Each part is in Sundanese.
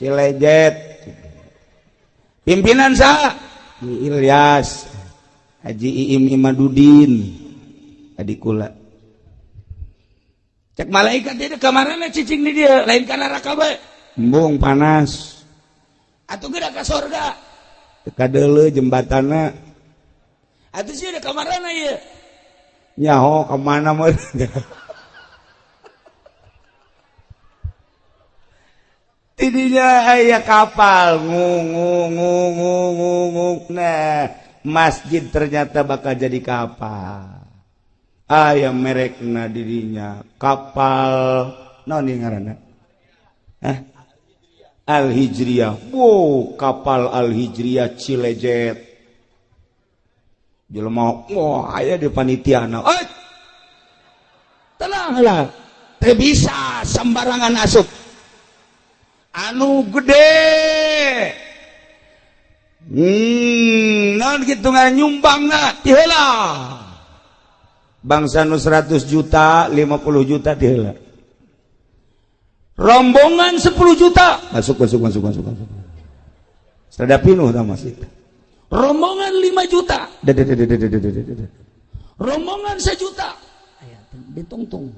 Cilejet. Pimpinan sa Ilyas, Haji Iim Imadudin, adik kula. Cek malaikat dia kamarana cicing di dia, lain ka neraka bae. Embung, panas. Atuh geura ka sorga. Teu kadeuleu jembatanna. Atuh sih ada kamarana ieu? Nyaho kemana mah. Tidinya aya kapal ngung ngung ngung ngung ngung. Nah, masjid ternyata bakal jadi kapal. Aya merekna dirinya kapal naon ieu ngaranna? Hah? Al Hijriyah. Wow, kapal Al Hijriyah Cilejet. Jelema, wah, aya di panitiana. Eh, tenanglah. Teu bisa sembarangan asup. Anu gede. Non gitu nyumbang ti heula. Bangsa nu 100 juta, 50 juta ti heula. Rombongan 10 juta masuk, masuk, masuk, masuk, masuk. Rada pinuh tah masjid. Rombongan 5 juta. Rombongan 1 juta. Aya ditungtung.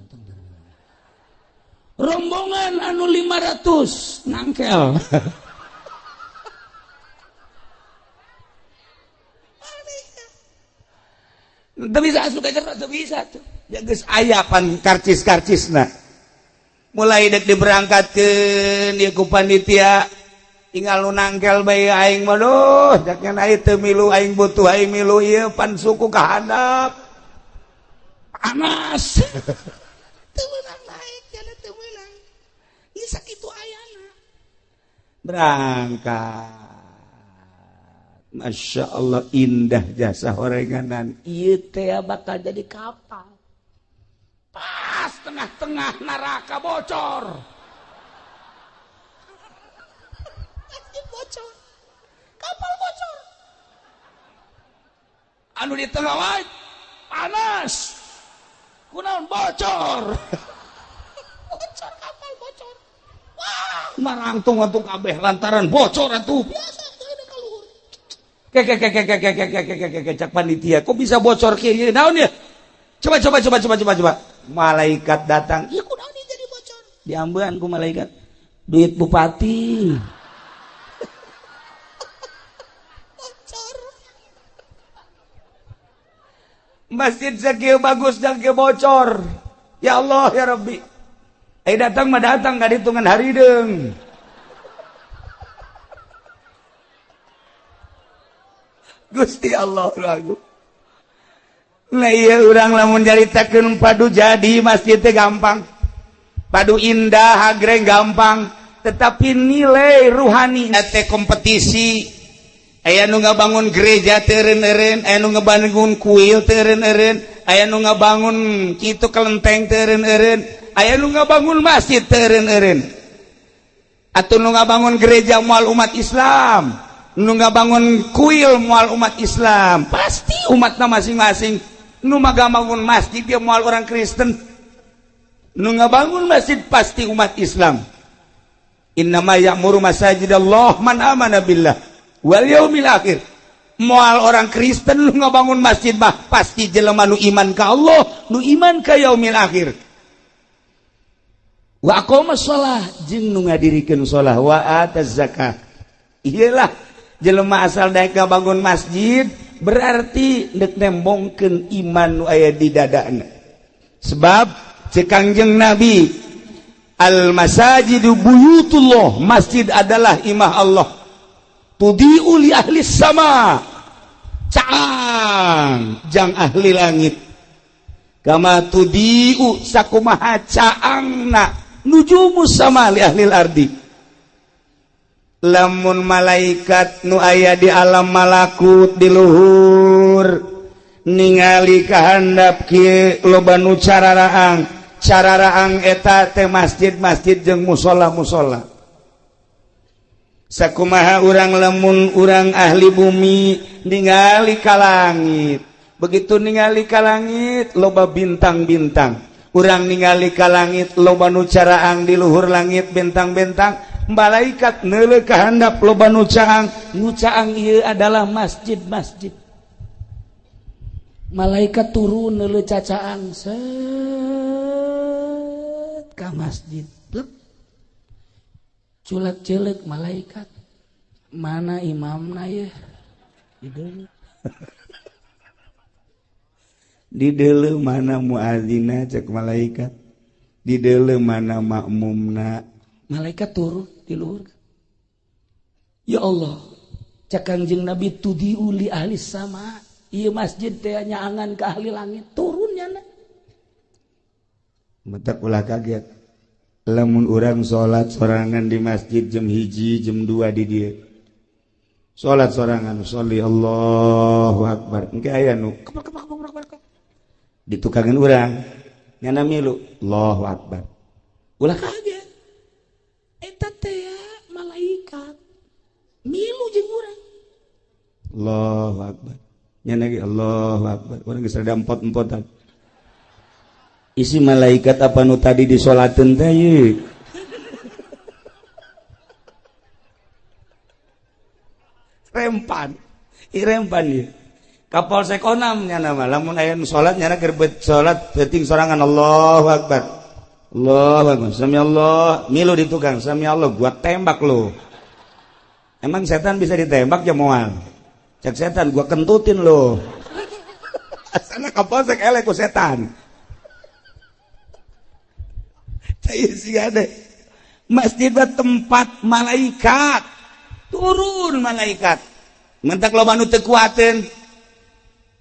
Rombongan anu 500 nangkel. Teu bisa asup ka jero, teu bisa tuh. Ya geus aya pan karcis-karcisna. Mulai dek diberangkatkeun ieu ku panitia, tinggal nu nangkel bae. Aing mah duh, jaknya aing teu milu, aing butuh, aing milu ieu pan suku ka handap. Panas. Teu meunang naik, jadi teu meunang. Ieu sakitu ayana. Berangkat. Masya Allah, indah jasa horenganan. Ieu teh bakal jadi kapal. Pas tengah-tengah neraka bocor. Masjid bocor. Kapal bocor. Anu di tengah wae panas. Kunaon bocor? Bocor, kapal bocor. Wah, marangtung atuh kabeh lantaran bocor atuh. Biasa teu ka luhur. Ke ke ke ke ke ke ke ke ke ke ke, cak panitia, kok bisa bocor kieu, naon ya? Coba, coba, coba, coba, coba, coba. Malaikat datang, ieu kunaon ieu jadi bocor? Diambean ku malaikat. Duit bupati. Bocor. Masjid sakieu bagus dan ke bocor. Ya Allah ya Rabbi. Eh, datang mah datang nggak hitungan harideung. Gusti Allah lagu. Nah iya, urang lamun nyaritakeun padu jadi masjid teh gampang. Padu indah agreng gampang, tetapi nilai ruhani teh kompetisi. Aya nu ngabangun gereja teu eureun-eureun, aya nu ngabangun kuil teu eureun-eureun, aya nu ngabangun kitu kelenteng teu eureun-eureun, aya nu ngabangun masjid teu eureun-eureun. Atau nu ngabangun gereja moal umat Islam, nu ngabangun kuil moal umat Islam, pasti umatna masing-masing. Nu ngabangun masjid dia moal orang Kristen, nu ngabangun masjid pasti umat Islam. Innama ya'muru masajidallah man amana billah wal yaumil akhir. Moal orang Kristen nu ngabangun masjid mah, pasti jelema nu iman ka Allah, nu iman ka yaumil akhir. Wa aqama shalah, jeung nu ngadirikeun shalah, wa ataz zakah. Iyalah jelema asal daek ngabangun masjid berarti deuk nembongkeun iman nu aya di dadana. Sebab cek Kangjeng Nabi, al masajidu buyutullah, masjid adalah imah Allah, tudiu li ahli sama, caang jang ahli langit, kama tudiu sakumaha caangna nujumus sama li ahli ardi. Lamun malaikat nu aya di alam malakut di luhur ningali kahandap kieu, loba nu cararaang cararaang, eta teh masjid-masjid jeung musola-musola. Sakumaha urang lamun urang ahli bumi ningali ka langit, begitu ningali ka langit loba bintang-bintang, urang ningali ka langit loba nu caraang di luhur langit bintang-bintang. Malaikat neuleuh ka handap, loba nu caang. Nu caang ieu adalah masjid-masjid. Malaikat turun, neuleuh cacaang, set ka masjid. Plek. Culak ceulek malaikat, mana imamna ye? Di dideuleu. Mana muadzina, cek malaikat. Dideuleu, mana makmumna? Malaikat turun di luhur. Ya Allah, cek Kangjeng Nabi, tudhi'u li ahli sama. Ieu masjid teh nyaangan ke ahli langit, turunnya na. Matak ulah kaget lamun urang salat sorangan di masjid jam 1, jam 2. Di dieu salat sorangan, sholli, Allahu akbar, engke aya nu kepak kepak kepak kepak di tukangan urang, nyana milu Allahu akbar. Ulah kaget, eta teh malaikat milu jeung urang. Allahu akbar, nyana ge Allahu akbar. Urang geus rada empot-empotan, isi malaikat apa nu tadi disolateun teh ye? Rempan rempan ye. Kapolsek onam nyana mah lamun aya nu salat, nyana keur salat peuting sorangan, Allahu akbar, Allahu akbar, sami Allah, milu di tukang sami Allah, gua tembak lo. Emang setan bisa ditembak ya? Moal. Cek setan, gua kentutin lo. Asana kapolsek elek ku setan. Ada masjid tempat malaikat turun, malaikat mentak loba nu teu kuateun.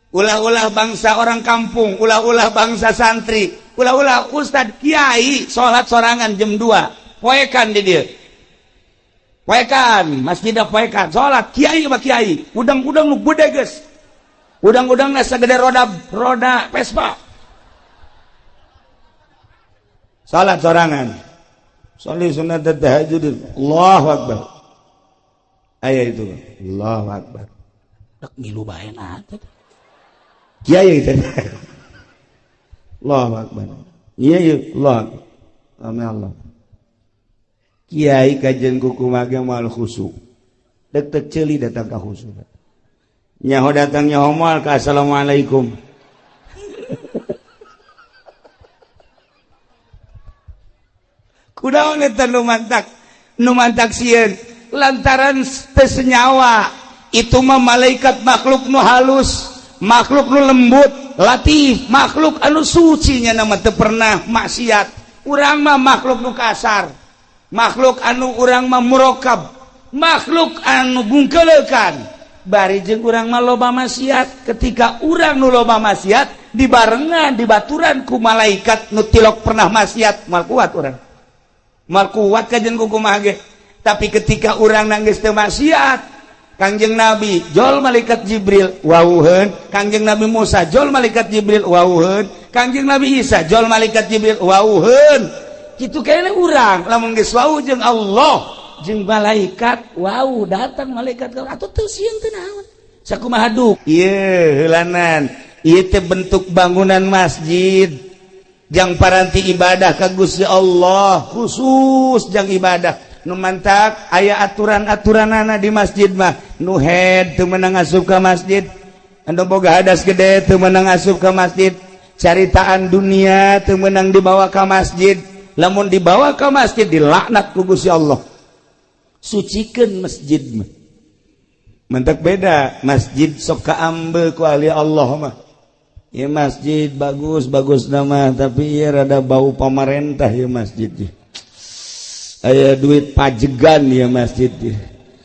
Ulah-ulah bangsa orang kampung, ulah-ulah bangsa santri, ulah-ulah ustad, kiai salat sorangan jam 2 poekan di dieu, poekan masjid, poekan salat kiai mah. Kiai udang-udang nu gede geus, udang-udang sagede roda roda Vespa, salat sorangan, sholli sunat tahajud, Allahu akbar, aya itu Allahu akbar. Rek milu bae na kiai itu, Allahu akbar, iya iya, Allah akbar. Amin Allah. Kiai kajian kuku mage moal khusyuk, dek tek ceuli datang ka khusyuk, nyaho datang, nyaho moal ka assalamualaikum. Kunaon eta nu mantak, nu mantak sieun? Lantaran teu senyawa. Itu mah malaikat makhluk nu halus, makhluk nu lembut, latif, makhluk anu suci, nya nama teu pernah maksiat. Urang mah makhluk nu kasar, makhluk anu urang mah murokab, makhluk anu bungkeleukan, bari jeung urang mah loba maksiat. Ketika urang nu loba maksiat dibarengan, dibaturan ku malaikat nu tilok pernah maksiat, mal kuat urang, mal kuat kajen ku kumaha ge. Tapi ketika urang nangis teu maksiat, Kangjeng Nabi jol malaikat Jibril wawuheun, Kangjeng Nabi Musa jol malaikat Jibril wawuheun, Kangjeng Nabi Isa jol malaikat Jibril wawuheun. Kitu kayaknya urang lamun geus wawuh jeung Allah jeung malaikat, wawuh datang malaikat atuh teu sieun, teu naon, sakumaha duk ieu heulanan. Ieu teh bentuk bangunan masjid jang paranti ibadah ka Gusti Allah, khusus jang ibadah. Nu mantak aya aturan-aturanana di masjid mah. Nu haid teu meunang asup ka masjid, anu boga hadas gede teu meunang asup ka masjid, caritaan dunia teu meunang dibawa ka masjid. Lamun dibawa ka masjid, dilaknat ku Gusti Allah. Sucikeun masjid mah. Mentak beda masjid sok kaambe ku ahli Allah mah. Ya, masjid bagus bagus nama, tapi ya rada bau pamarentah ya masjid ya. Aya duit pajegan ya masjid ya.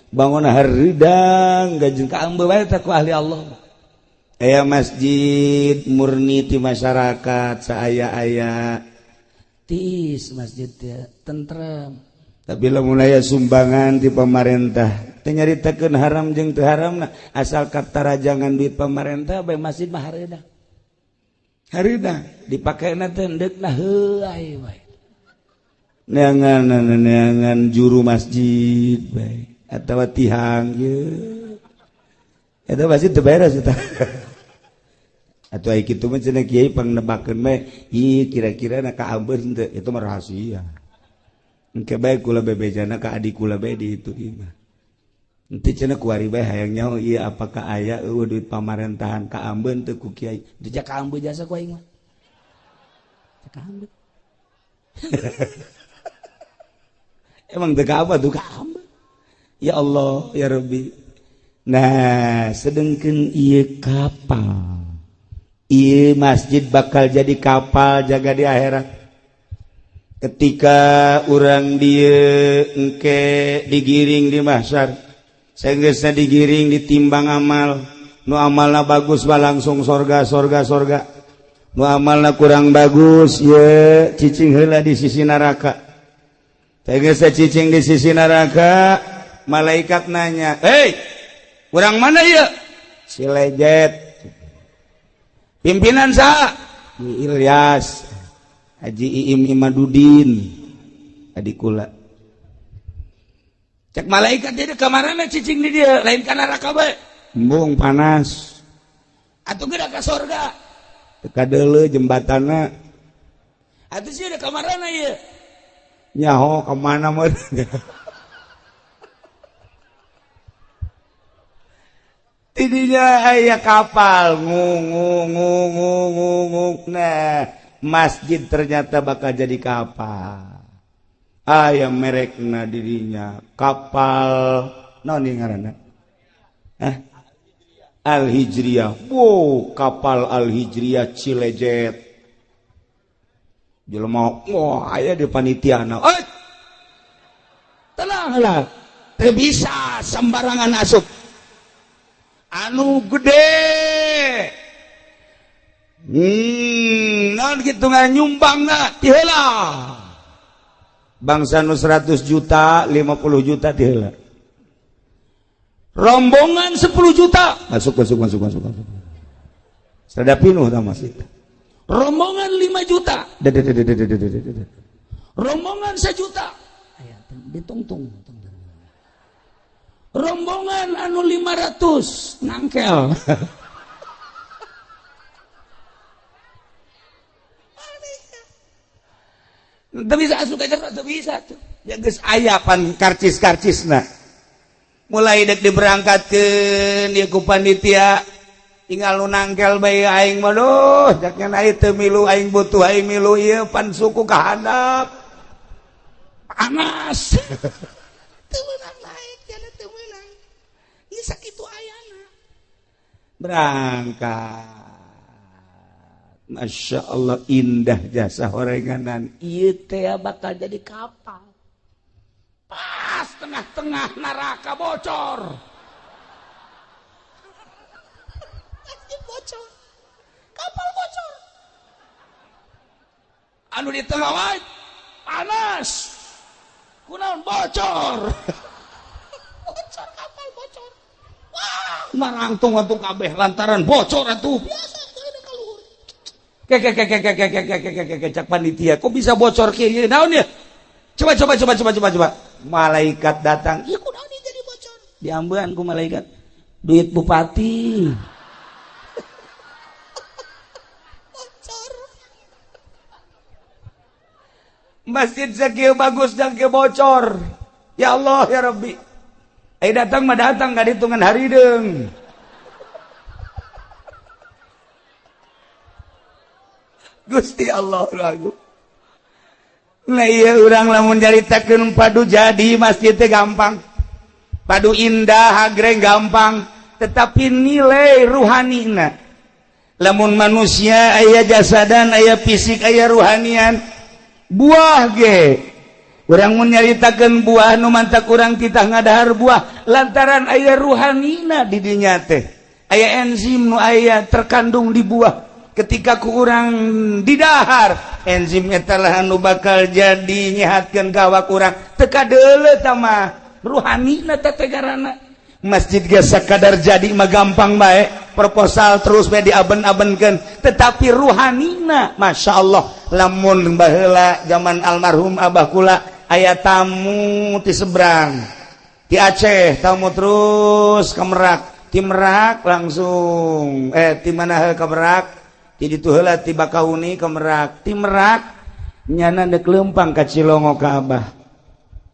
Bangun haridang gajeng kaambe wae teh ku ahli Allah. Aya masjid murni ti masyarakat, saaya-aya tiis masjid ya, tentrem. Tapi lamun aya sumbangan di pemerintah, teu nyaritakeun haram jeung teu haramna, asal katarajangan duit pemerintah bae, masjid mah hareudang. Hareudang dipakena teh endeukna heuay bae. Neangan neangan juru masjid bae atawa tihang ye. Eta masjid teu beres eta. Atau ai kitu mah cenah kiai pangnebakeun bae, ih kira-kira na kaambeun teu, itu mah rahasia. Engke bae kula bebejana ka adik kula bae di itu imah. Ente cenah kuari bae hayang nyaho ieu apakah aya eueuh duit pamarentahan kaambeun teu ku kiai. Teu kaambeun jasa ku aing mah. Teu kaambeun. Emang teu kaambeun tuh kaambeun. Ya Allah ya Rabbi. Nah, sedengkeun ieu kapal. Ieu masjid bakal jadi kapal jaga di akhirat. Ketika urang dia engke digiring di mahsyar, senggeusna digiring ditimbang amal, nu amalna bagus mah langsung sorga sorga sorga, nu amalna kurang bagus ye cicing heula di sisi neraka. Senggeusna cicing di sisi neraka, malaikat nanya, "Hei, urang mana ieu?" Si Lejet. Pimpinan saha? Ilyas. Haji Iim Imadudin adik kula. Cek malaikat jadi kamarana cicing di dia lain ka neraka bae. Embung panas. Atuh geura ka sorga. Teu kadeuleu jembatanna. Atuh sih ka kamarana ieu? Nyaho ka mana mah. Tidinya aya kapal ngung ngung ngung ngung ngung. Nah, masjid ternyata bakal jadi kapal. Aya merekna dirinya kapal naon ieu ngaranna? Hah? Al Hijriyah. Wow, kapal Al Hijriyah Cilejet. Jelema wah aya di panitiana. Eh! Tenanglah. Teu bisa sembarangan asup. Anu gede. Non gitu nggak nyumbang na ti heula. Bangsa nu 100 juta, 50 juta ti heula. Rombongan 10 juta masuk masuk masuk masuk masuk. Sada pinuh tah masjid. Rombongan 5 juta. Rombongan 1 juta. Aya ditungtung. Rombongan anu 500 nangkel. Teu bisa asup ka jero, teu bisa tuh. Ya geus aya pan karcis-karcisna. Mulai dek diberangkatkeun ieu ku panitia, tinggal nu nangkel bae aing mah duh, jaknya aing teu milu aing butuh aing milu ieu pan suku ka handap. Panas. Teu meunang naik, jana teu meunang. Ieu sakitu ayana. Berangkat. Masya Allah indah jasa horenganan. Ieu teh bakal jadi kapal. Pas tengah-tengah neraka bocor. Masjid bocor. Kapal bocor. Anu di tengah wae panas. Kunaon bocor. Bocor kapal bocor. Wah, marangtung atuh kabeh lantaran bocor atuh. Biasa kek cak panitia kok bisa bocor kieu naon ya? Coba coba coba coba coba coba. Malaikat datang, ieu kunaon ieu jadi bocor? Diambean ku malaikat. Duit bupati. Bocor. Masjid sakieu bagus dan kieu bocor. Ya Allah ya Rabbi. Eh datang mah datang ka hitungan harideung. Gusti Allah lagu. Nah iya urang lamun nyaritakeun padu jadi masjid teh gampang. Padu indah agreng gampang, tetapi nilai ruhanina. Lamun manusia aya jasadan, aya fisik, aya ruhanian. Buah ge. Urang mun nyaritakeun buah nu mantak urang titah ngadahar buah lantaran aya ruhanina di dinya teh. Aya enzim nu aya terkandung di buah. Ketika ku urang didahar enzim eta lah anu bakal jadi nyehatkeun ka awak urang teu kadeuleu tah mah ruhanina teh tegarana. Masjid ge sakadar jadi mah gampang bae proposal terus bae diaben-abenkeun, tetapi ruhanina Masya Allah. Lamun baheula zaman almarhum abah kula aya tamu ti seberang ti Aceh, tamu terus ke Merak, ti Merak langsung ti mana ke Merak, ti ditu heula ti Bakauni ke Merak, ti Merak nyana dek leumpang ka Cilongo ka abah.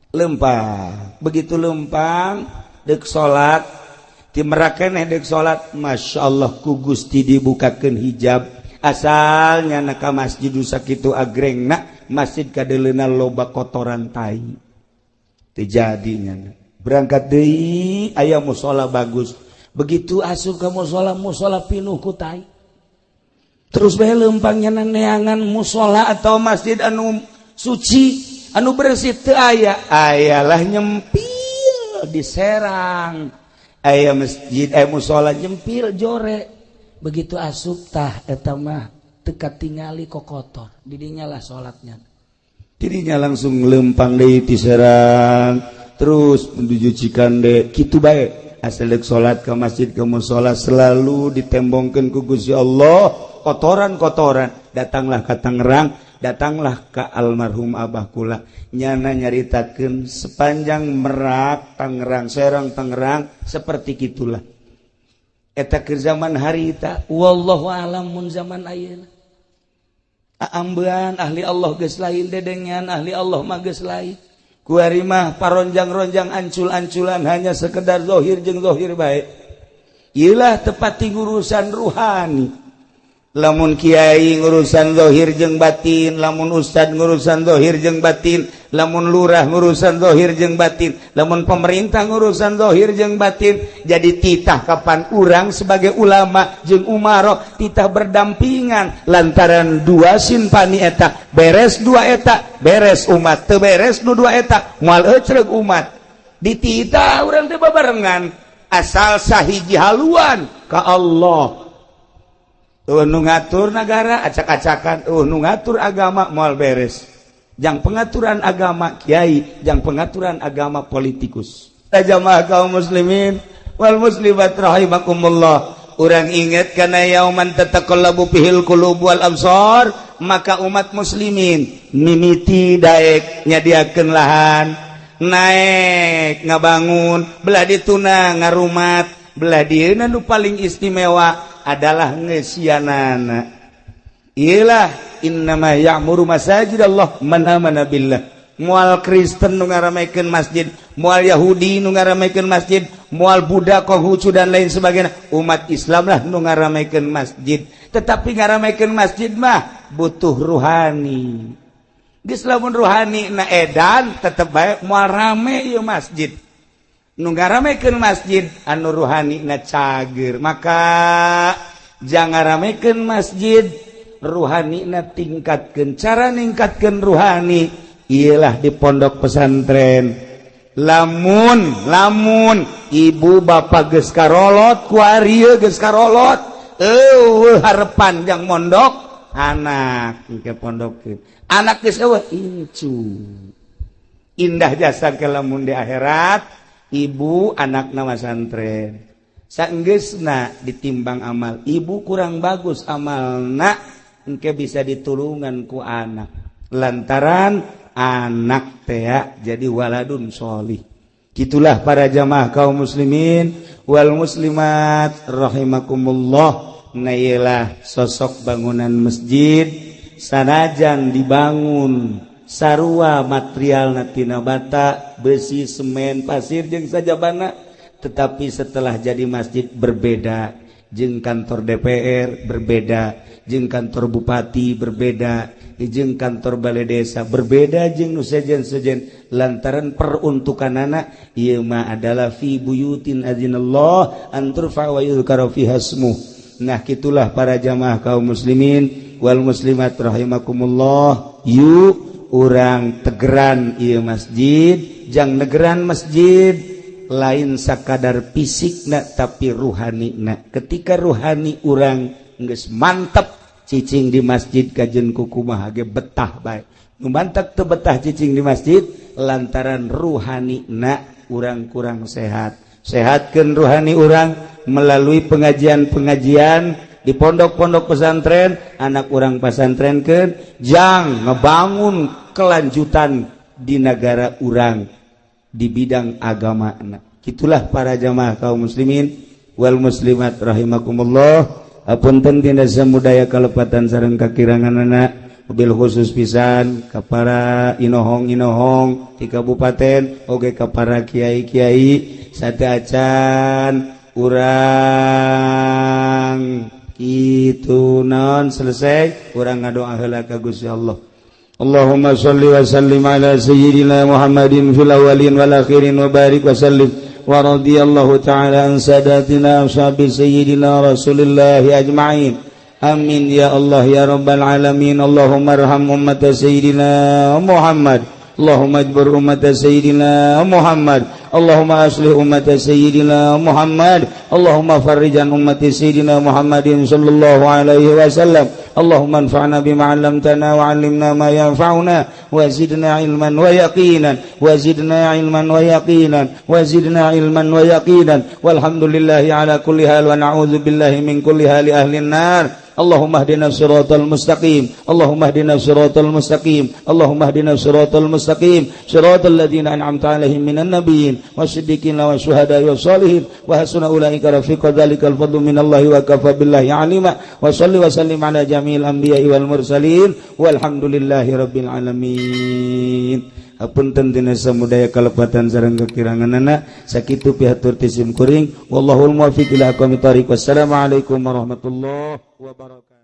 Lempang, begitu lempang dek salat di Merak keneh, dek salat, Masya Allah, ku Gusti dibukakeun hijab. Asalnya na ka masjid sakitu agrengna masjid, kadeleuna loba kotoran tai, teu jadinya. Berangkat deui, aya musola bagus. Begitu asup ka musola, musola pinuh ku tai. Terus bae lempangnya, neangan musola atau masjid anu suci, anu bersih, teu aya. Ayalah nyempil di Serang, aya masjid, aya musola nyempil jore. Begitu asup, tah eta mah teu katingali kok kotor. Didinya lah salatnya, didinya langsung lempang deui ti Serang terus menuju Cikande. Kitu bae, asal dek salat ke masjid, ke musola, selalu ditembongkeun ku Gusti Allah kotoran-kotoran. Datanglah ke Tangerang, datanglah ke almarhum Abah kula, nyana nyaritakeun sepanjang Merak, Tangerang, Serang, Tangerang seperti gitulah. Eta ke zaman harita, wallahu alam mun zaman ayeuna. Aambean ahli Allah geus lain, dedengan ahli Allah mah geus lain. Kuari mah paronjang-ronjang, ancul-anculan, hanya sekedar zohir jeung zohir bae. Iyalah, tepati ngurusan ruhani. Lamun kiai ngurusan zohir jeung batin, lamun ustad ngurusan zohir jeung batin, lamun lurah ngurusan zohir jeung batin, lamun pemerintah ngurusan zohir jeung batin, jadi titah kapan urang sebagai ulama jeung umaro titah berdampingan, lantaran dua sinfani eta beres, dua eta beres, umat teu beres. Nu dua eta moal ecreg umat. Dititah urang teh babarengan, asal sahiji haluan ka Allah. Nu ngatur negara acak-acakan, nu ngatur agama moal beres. Jang pengaturan agama kiai, jang pengaturan agama politikus. Jamaah kaum muslimin wal muslimat rahimakumullah, urang ingat karena yauman tataqallabu fihil qulub wal absar. Maka umat muslimin mimiti daek nyadiakeun lahan, naek ngabangun, belah dituna ngarumat, belah dieuna nu paling istimewa adalah ngesianana. Iyalah, innama ya'muru masajid Allah man amana billah. Moal Kristen nu ngaramekeun masjid, moal Yahudi nu ngaramekeun masjid, moal Buddha, Konghucu, dan lain sebagainya. Umat Islam lah nu ngaramekeun masjid. Tetapi ngaramekeun masjid mah butuh ruhani. Geus lamun ruhani na edan, tetep bae moal rame ieu masjid. Nu ngaramekeun masjid anu ruhani na cager. Maka jangan ramekeun masjid, ruhani na tingkatkeun. Cara ningkatkeun ruhani ialah di pondok pesantren. Lamun lamun ibu bapak geus karolot kuari, geus karolot, eueuh harapan jang mondok anak ke pondok, anak geus eueuh incu. Indah jasa ke lamun di akhirat ibu anak nama santren. Sanggeusna ditimbang amal ibu kurang bagus amalna, engke bisa ditulungan ku anak, lantaran anak teh jadi waladun sholih. Gitulah para jamaah kaum muslimin wal muslimat rahimakumullah. Nah, sosok bangunan masjid, sanajan dibangun sarua material tina bata, besi, semen, pasir jeung sajabana, tetapi setelah jadi masjid berbeda jeung kantor DPR, berbeda jeung kantor bupati, berbeda jeung kantor balai desa, berbeda jeung nu sejen-sejen, lantaran peruntukanana ieu mah adalah fi buyutin adzinallah an turfa wa yuzkara fiha ismuh. Nah, gitulah para jamaah kaum muslimin wal muslimat rahimakumullah. Yuk, urang tegeran ieu masjid. Jang negeran masjid lain sakadar fisik na, tapi ruhani na. Ketika ruhani urang geus mantep, cicing di masjid kajen kukumaha ge betah bae. Nu mantap teu betah cicing di masjid lantaran ruhani na urang kurang sehat. Sehatkeun ruhani urang melalui pengajian-pengajian di pondok-pondok pesantren, anak urang pesantrenkeun, jang ngebangun kelanjutan di negara urang di bidang agama. Itulah para jamaah kaum muslimin wal muslimat rahimakumullah. Apunten tina samudaya kalepatan sareng kakiranganana. Mobil khusus pisan ka para inohong-inohong di kabupaten, oge ka para kiai-kiai. Sateuacan urang itu non selesai, urang ngadoa heula ka Gusti Allah. Allahumma shalli wa sallim ala sayyidina Muhammadin fil awwalin wal akhirin wa barik wa sallim wa radiyallahu ta'ala an sadatina ashabi sayyidina Rasulillah ajma'in. Amin ya Allah ya rabbal alamin. Allahumma arham ummat sayyidina Muhammad. Allahumma ajbur ummat sayyidina Muhammad. Allahumma aslih ummat sayyidina Muhammad. Allahumma farrijan ummati sayyidina Muhammadin sallallahu alaihi wasallam. Allahumma anfa'na bima 'allamtana wa 'allimna ma yanfa'una wa zidna ilman wa yaqinan wa zidna ilman wa yaqinan wa zidna ilman wa yaqinan. Walhamdulillahi ala kulli hal wa na'udzu billahi min kulli hali ahli nar. Allahumma hdina siratal mustaqim. Allahumma hdina siratal mustaqim. Allahumma hdina siratal mustaqim, siratal ladzina an'amta 'alaihim minan nabiyyin wasiddiqin wasyuhada'i wassalihin wa hasuna ulaika rafiqa. Dzalikal fadlu minallahi wa kafa billahi alima. Wa salli wa sallim ala jami'il anbiya'i wal mursalin walhamdulillahi rabbil alamin. Hapunten tina samudaya kalepatan sareng kekiranganana. Sakitu pihatur ti sim kuring. Wallahul muwaffiq ila aqwamit thoriq. Wassalamualaikum warahmatullahi wabarakatuh.